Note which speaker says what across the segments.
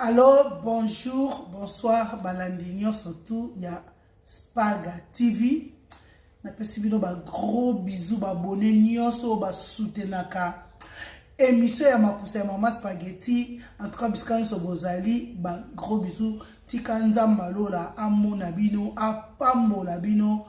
Speaker 1: Allo, bonjour, bonsoir balandi nyonso tout ya Spaga TV. Napesi bino ba gros bisous ba abonnés nyonso ba soutenaka émission ya makusa ya mama spaghetti. En tout cas bisika nyonso bozali ba gros bisous. Tika Nzambe alola amona bino, apambola bino,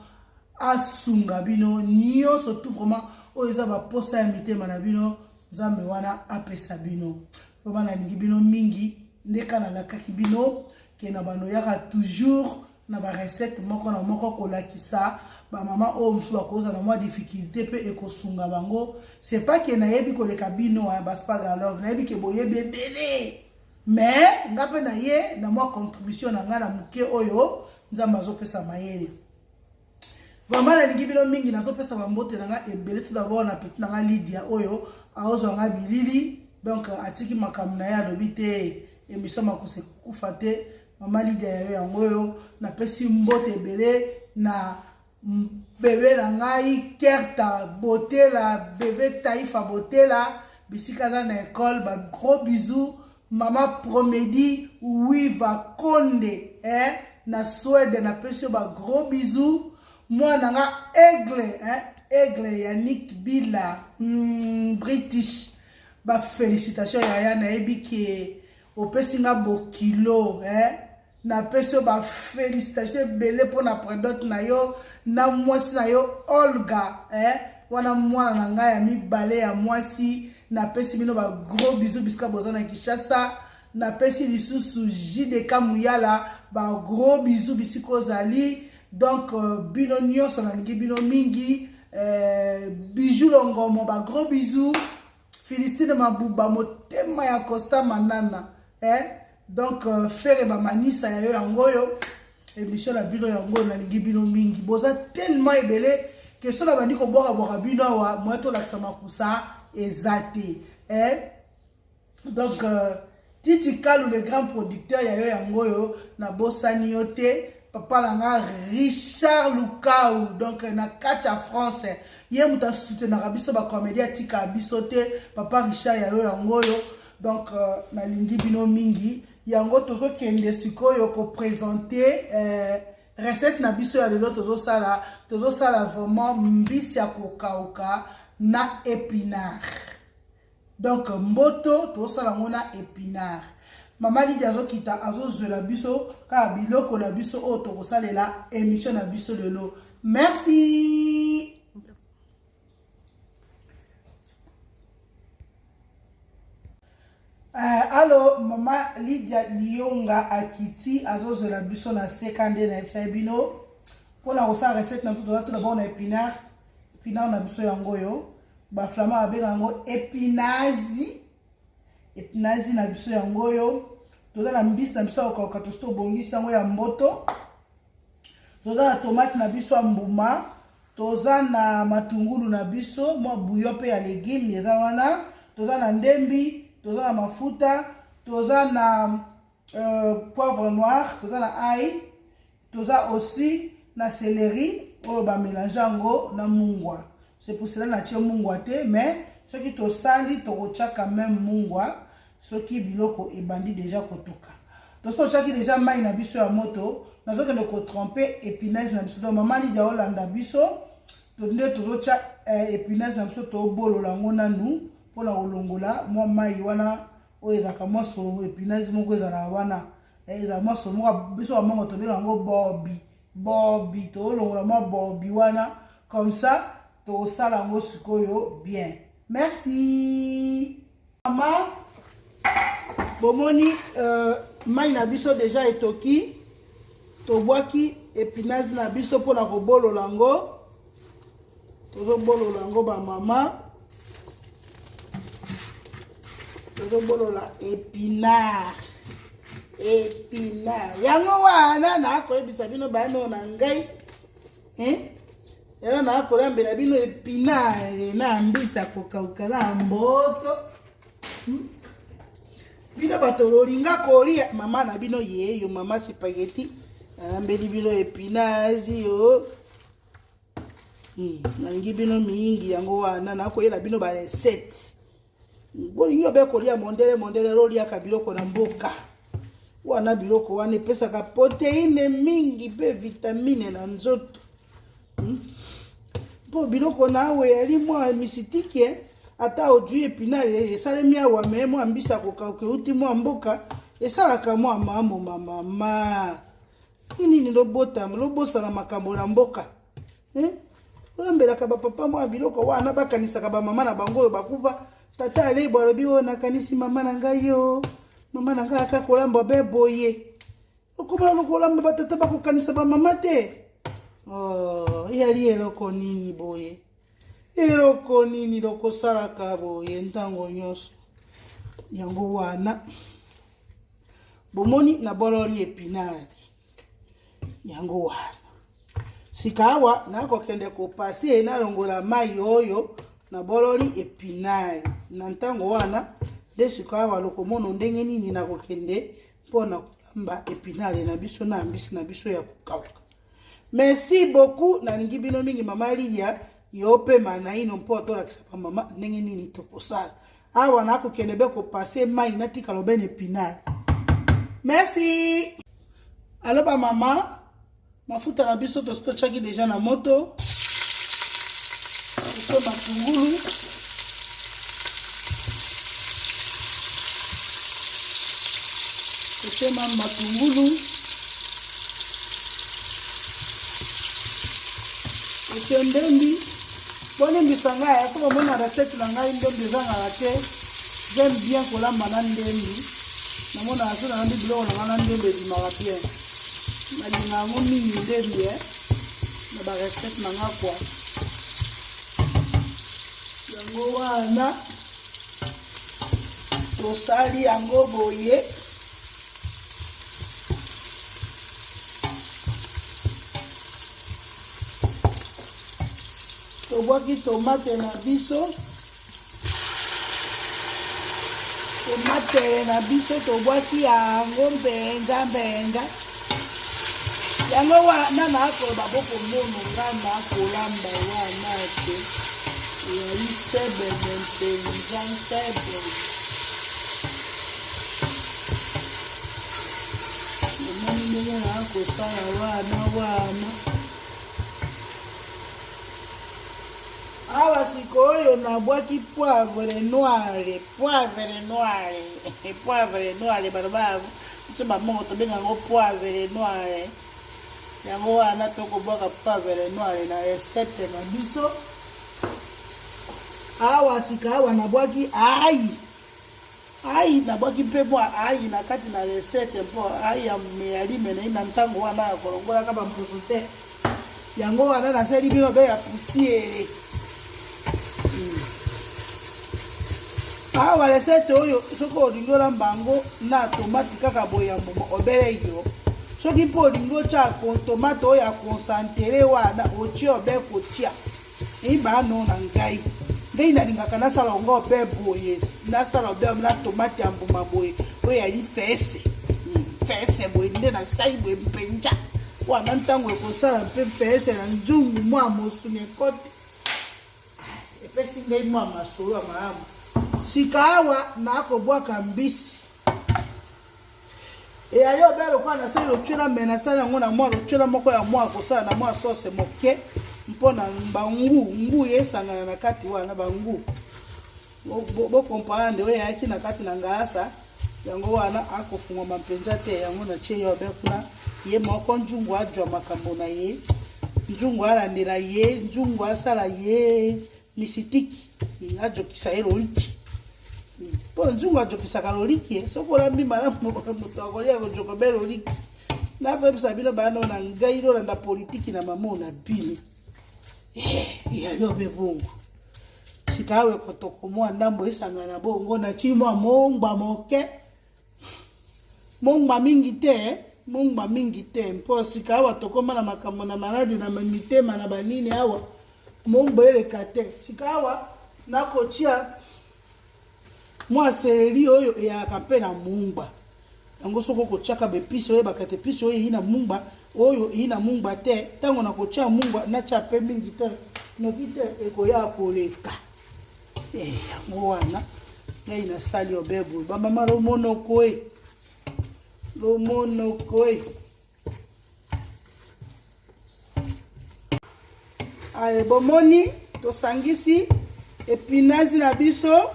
Speaker 1: asunga bino nyonso tout vraiment oyo eza ba posa ya mitema na bino. Nzambe wana apesa bino. Vraiment nalingi bino mingi nde ka nalakaki bino ke na bando yaka toujours na ba recette moko na moko kolakisa ba mama oyo mosusu bakozala na mwa difficulté mpe ekosunga bango. C'est pas ke nayebi koleka bino hein, ba Spaga Love, nayebi ke boyebi ebele, mais nga mpe naye na mwa contribution na nga na moke oyo Nzambe azopesa mayele. Vraiment nalingi bino mingi, nazopesa bambote na nga ebele. Tout d'abord na petit na nga Lydia oyo aozwa nga bilili, donc atiki makambo na ye, alobi te émission makusa ekufa te. Mama Lydia yayo yango oyo, napesi mbote ebele na bebe na ngai Kerta Botela, bebe Taifa Botela, bisika aza na école, ba gros bisous. Mama Promedi Wiva Konde, eh, na Suède, napesi yo ba gros bisous. Mwana nga Aigle, eh, Aigle Yannick Bila, British, ba félicitations yaya, nayebi ke opesi nga bokilo, eh, napesi yo ba félicitations ebele mpona prédote na yo na mwasi na yo Olga, eh, wana mwana na ngai ya mibale ya mwasi. Napesi bino ba gros bisous bisika boza na Kinshasa. Napesi lisusu JDK Muyala ba gros bisous bisika ozali. Donc bino nyonso nalingi bino mingi. Bijou Longomo ba gros bisous. Philistine Mabuba motema ya Costa Manana, eh? Donc Ferre ba manisa ya yo yango oyo émission na bino yango, nalingi bino mingi, boza tellement ebele ke so na bandi kobwaka-bwaka bino awa, moya tolakisa makusa eza te, eh? Donc Titi Kalu le grand producteur ya yo yango oyo, nabosani yo te. Papa na nga Richard Lukau, donc na kati ya France, ye moto asoutenaka biso bacomédie, atikaka biso te. Papa Richard ya yo yango oyo. Donc nalingi bino mingi. Yango tozokende sikoyo koprésente recette na biso ya lelo. Tozosala vraiment mbisi ya kokauka na épinard. Donc mboto tozosala yango na épinard. Mama Lidia azokita, azozwela biso kaka biloko na biso oyo tokosalela émission na biso lelo. Merci. Allo, mama Lydia Lionga akiti, azozwela biso na seka nde nayebisa bino mpona kosala recette na biso. Toza tout d'abord na épinard. Épinard na biso yango oyo, baflama babenga yango épinazi. Épinazi na biso yango oyo. Toza na mbisi na biso ya kokauka, tosi tobongisi yango ya mboto. Toza na tomate na biso ya mbuma, toza na matungulu na biso, mwa bouillon mpe ya légume eza wana. Toza na ndembi, toza na mafuta, toza na poivre noir, toza na ail, toza aussi na céleri oyo bamélange yango na mungwa. C'est pour cela natie mungwa te, mais soki tosali tokotia quand même mungwa soki biloko ebandi déjà kotoka. Tosi totiaki déjà mai na biso ya moto. Nazokende kotrempe épinaise na biso. Donc mama Lidia olanda biso nde tozotia épinaise na biso, tobolola yango nanu mpona kolongola mwa mai wana oyo ezalaka mwa solo. Épinaise moko ezalaka wana, ezala mwa solo moko, biso bamongo tobenga yango bobi bobi. Tolongola mwa bobi wana, comme ça tokosala yango sikoyo bien. Merci mama. Bomoni mai na biso déjà etoki, tobwaki épinaise na biso mpona kobolola yango. Tozobolola yango bamama, tozobolola épinard. Épinard yango wana nakoyebisa bino bano na ngai, eh? Lelo nakolambela bino épinard na mbisi ya kokauka na mboto. Bino bato bolinga kolia, mama na bino yeyo, mama spaghetti alambeli bino épinard yo. Nalingi bino mingi, yango wana nakoyela bino ba recette. Bolingi obe kolia mondele mondele, oliaka biloko na mboka. Wana biloko wana epesaka proteine mingi mpe vitamine na nzoto. Mpo biloko na awa eyali mwa misitiki eh. Ata ojui epinari esalemi awa me mwa mbisi ya kokauka euti mwa mboka esalaka mwa mambo mamama. Nini lobotama lobosana makambo na mboka eh? Olambelaka bapapa mwa biloko wana bakanisaka bamama na bango oyo bakufa. Tata alebo alobi oyo nakanisi mama na ngai yo mama na ngai aka kolamba be boye okoma lokolamba batata bakokanisa bamama te. Oh, eyali eloko nini boye, eloko nini lokosalaka boye ntango nyonso. Yango wana bomoni nabololi epinari yango wana. Sika awa nakokende kopase nalongola mai oyo nabololi epinari na ntango wana nde sika awa lokomono ndenge nini nakokende mpo na kolamba epinari na biso na mbisi na biso ya kokauka. Merci beaucoup, nalingi bino mingi. Mama Lilia, yo mpe manaino mpo tolakisa bamama ndenge nini tokosala. Awa nakokende be kopase mai natikala obene epinari. Merci. Alo ba mama, mafuta na biso tosi totiaki deja na moto. Totie matungulu. Totie ma matungulu. Totie ndembi. Bolimbisa ngai, soki bomoni na recette na ngai ndembi ezangaka te. J'aime bien kolamba na ndembi. Namonaka soki nalambi biloko na ngai na ndembi ebimaka bien. Nalinga yango mingi ndembi eh, na ba recette na nga kwa. Yango wana tosali yango boye. Tobwaki tomate na biso, tomate na biso tobwaki yango mpenza mpenza. Yango wana nakoloba bokomono nga nakolamba wana te eyali sebene mpenza sebene. Omoni ndenge nakosala wana wana. Awa sikoyo nabwaki poivre noire, poivre noire, poivre noire baloba biso bamongo tobenga yango poivre noire. Yango wana tokobwaka poivre noire na recette na biso. Awa sika awa nabwaki ai ai, nabwaki mpe mwa ai na kati na recette mpo ai ya meyali menei na ntango wana ya kolongolaka bampusu te. Yango wana nasali bino be ya poussière. Awa recette oyo soki olingi olamba yango na tomate kaka boye ya mbuma obele yo, soki mpe olingi otya tomate oyo ya concentré wana otie obe kotia eyibano na ngai ndenge nalingaka nasala yango obe boye, nasala obe na tomate ya mbuma boye oyo yali fese fese boye nde nasali boye mpenza wana ntango ekosala mpe fese na nzungu mwa mosuni ekote epesi ngai mwa masolo ya malamu. Sika awa nakobwaka mbisi eyali obe lokola nasali lotyola, me nasali yango na mwa lotyola moko ya mwa kosala na mwa sauce moke mpo na bangu ngu esangana na kati wana bangu bokomprendre oyo eyaki na kati na ngalasa. Yango wana akofungwama mpenza te. Yango natie ye obe kuna ye moko nzungu ajwa makambo na ye, nzungu alandela ye, nzungu asala ye misitiki ajokisa ye loliki mpo nzungu ajokisaka loliki. Soki olambi malamu moto akolia kojoka be loliki. Nakoyebisa bino bana na ngai lolanda politiki na mamo na bino eyali obe bongo. Sika awa ekotoko mwa ndambo esangana bongo na ti mwa mongba moke, mongba mingi te, mongba mingi te mpo sika awa tokóma na makambo na maladi na mitema na banini awa mongba eleka te. Sika awa nakotia mwa seleri oyo eyaka mpe na mungba. Yango soki okotiaka bepisi oyebaka te pisi oyo eyi na mungba, oyo eyi na mungba te. Ntango nakotia mungba natia mpe mingi te noki te ekoya koleka. Yango wana ngai nasali obeboye bamama lomonoko e. Lomonoko e. Aye, bomoni tosangisi epinazi na biso.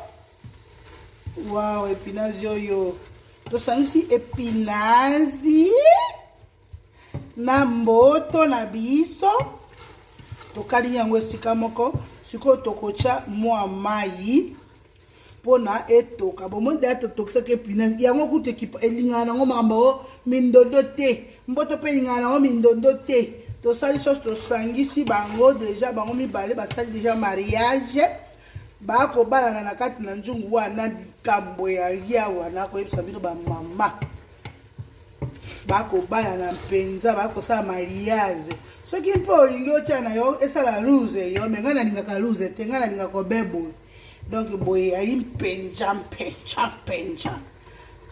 Speaker 1: Wow, epinazi oyo tosangisi epinazi na mboto na biso, tokalingi yango esika moko. Sikoyo tokotya mwa mai mpona etoka. Bomoni deya totokisaki epinazi yango, kutu elingaka nango makambo o mindondo te, mboto mpe elingaka nango mindondo te. Tosali sauce, tosangisi bango deja, bango mibale basali deja mariage, bakobalana na kati na nzungu wana. Likambo ya lia wana koyebisa bino bamama, bakobalana mpenza, bakosala mariage. Soki mpe olingi otia na yo esala loose yo, me ngai nalingaka loose te, ngai nalingaka obeboye. Donc boye eyali mpenza mpenza mpenza,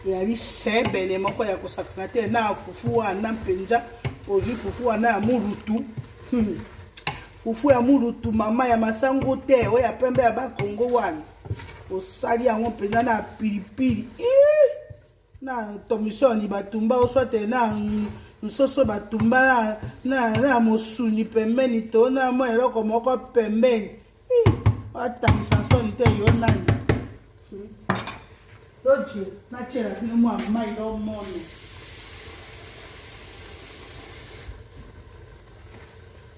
Speaker 1: eyali sebene moko ya kosakana te. Na fufu wana mpenza, ozwi fufu wana ya murutu, Fufu ya murutu mama, ya masangu te, oyo ya pembe ya bakongo wana, osali yango mpenza na pilipili na tomisoni batumba, oswate na nsoso batumba na mosuni pembeni to na mwa eloko moko pembeni, atangisa nsoni te. Yo nani toje natiela bino mwa mai lomono.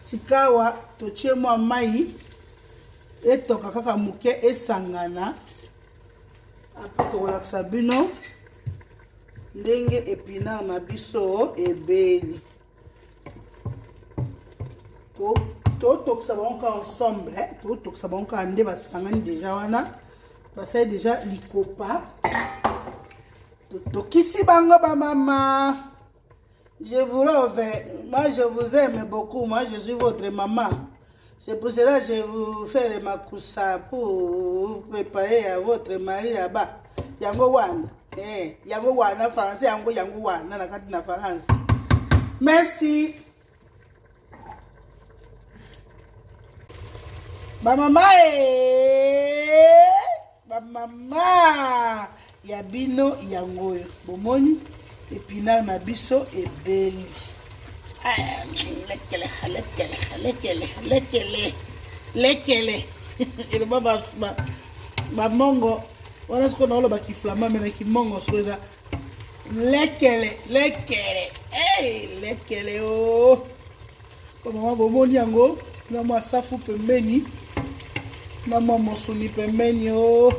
Speaker 1: Sikawa totie mwa mai, etoka kaka moke, esangana. Apres tokolakisa bino ndenge epinard na biso ebeli. Totokisa bango kaka ensemble, totokisa bango kaka nde basangani deja wana, basali deja likopa. Totokisi bango bamama. Je vous love, moi je vous aime beaucoup, moi je suis votre maman. C'est pour cela que je vous fais makusa pour vous préparer à votre mari là-bas. Yango wana, eh, yango wana français, yango yango wana na kati na France. Merci. Ba mama eh, ba mama ya bino yango oyo bomoni epinard na biso ebeli. Lekele lekele lekele lekele lekele, eloba bamongo wana. Sikoyo naoloba kiflama, me na kimongo sikoyo eza lekele lekele. Hey, lekele o oh. Mama, bomoni yango na mwa safu pembeni na mwa mosuni pembeni o oh.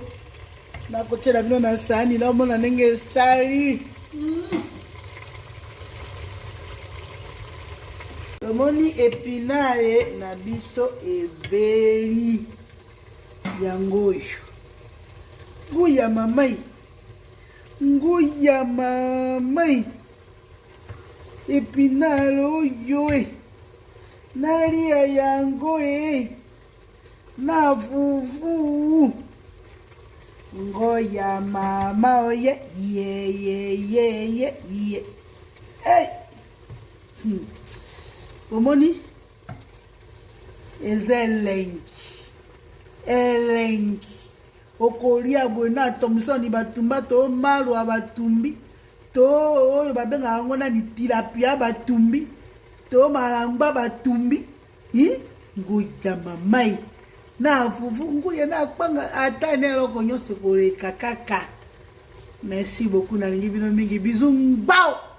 Speaker 1: Nakotiela bino na sani, naomona ndenge esali. Tomoni epinare na biso ebeli yango oyo. Nguya mamai, nguya mamai, epinare oyo e nalia yango e na fufu. Ngoya mama oye ye ye ye ye ye hey. Omoni eza elengi elengi, okolia boye na thomson batumba to malwa batumbi to oyo babengaka yango nani, tilapia batumbi to malangba batumbi. Nguya mamai na fufu, nguya na kwanga, ata na eloko nyonso ekoleka kaka. Merci beaucoup, nalingi bino mingi. Bizu ngbao.